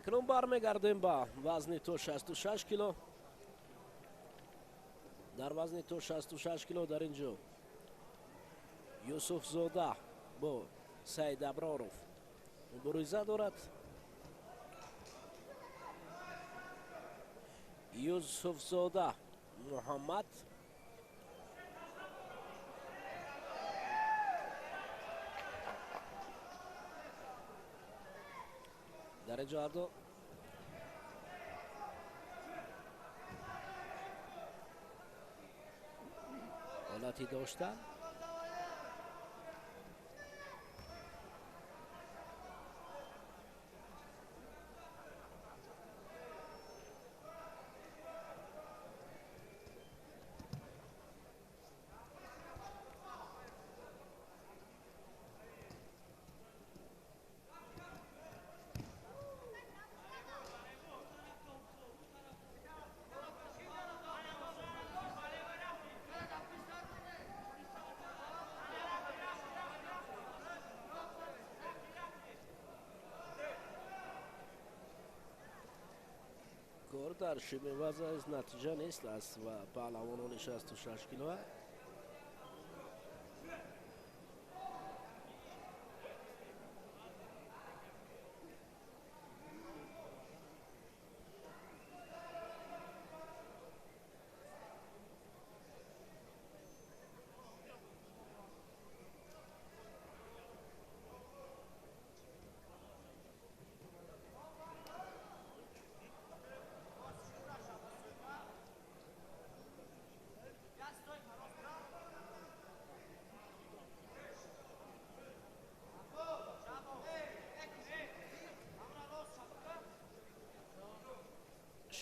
Акнун бармегардем ба вазни то 66 кило. Дар вазни то 66 кило дар ин ҷо Юсуфзода бо Саид Аброров мубориза дорад. Юсуфзода Муҳаммад дар ин ҷо ҳарду ҳолати доштан. Кор дар шими вазн аз натиҷа нест аст ва паҳлавонони 66 кило.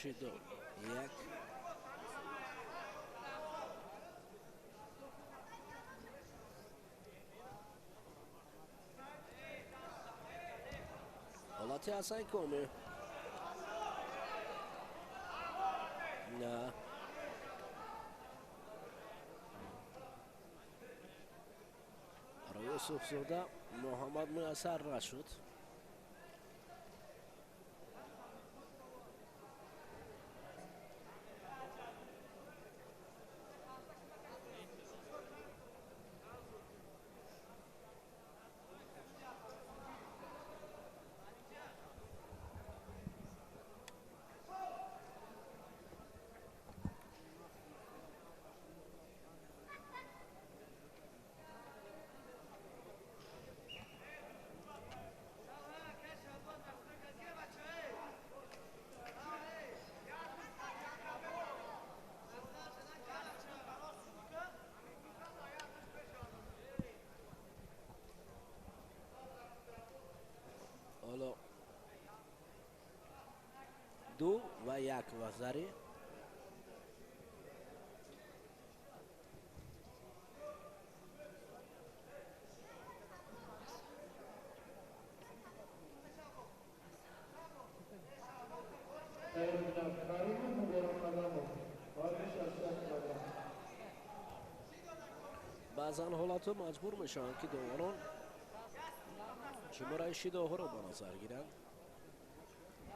Шидо як ҳолати ҳасаи коми на Юсуфзода Муҳаммад муяссар нашуд. Ду ва як вазари. Баъзан ҳолатҳо маҷбур мешаванд, ки доварон шумораи шидоҳоро ба назар гиранд.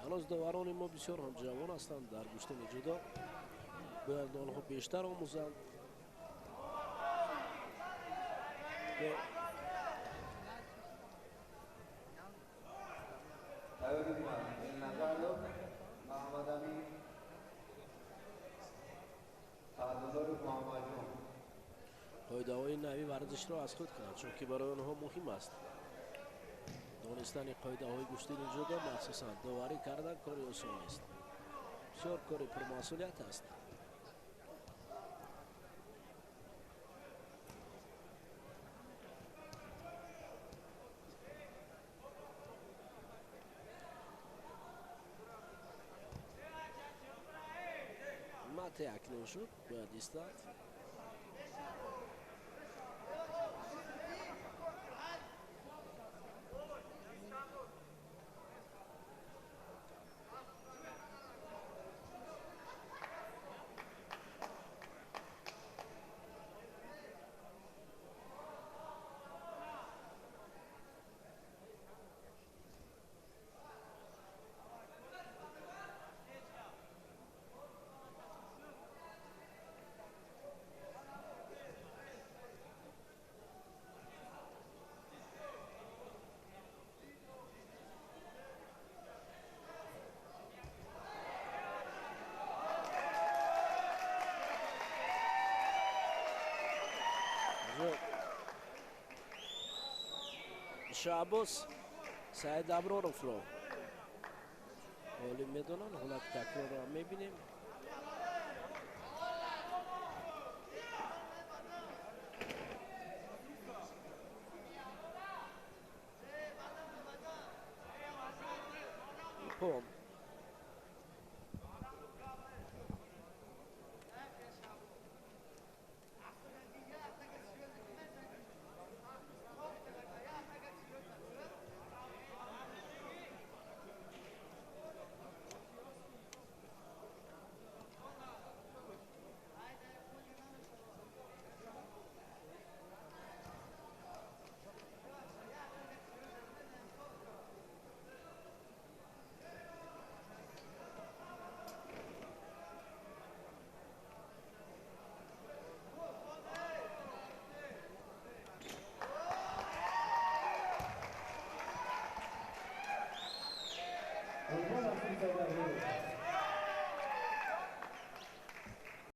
Ҳанӯз доварони мо бисёр ҳам ҷавон ҳастанд дар гӯштини ҷудо. Бояд онҳо бештар омӯзанд. Қоидаҳои нави варзишро аз худ кунанд, чунки барои онҳо муҳим аст. Донистани қоидаҳои гӯштини ҷудо, махсусан доварӣ кардан, кори осон нест. Бисёр кори пурмасъулият аст. Мате акнун шуд, бояд истад. Шаҳбоз Саид Аброровро олим медонанд. Ҳолати такрорро мебинем.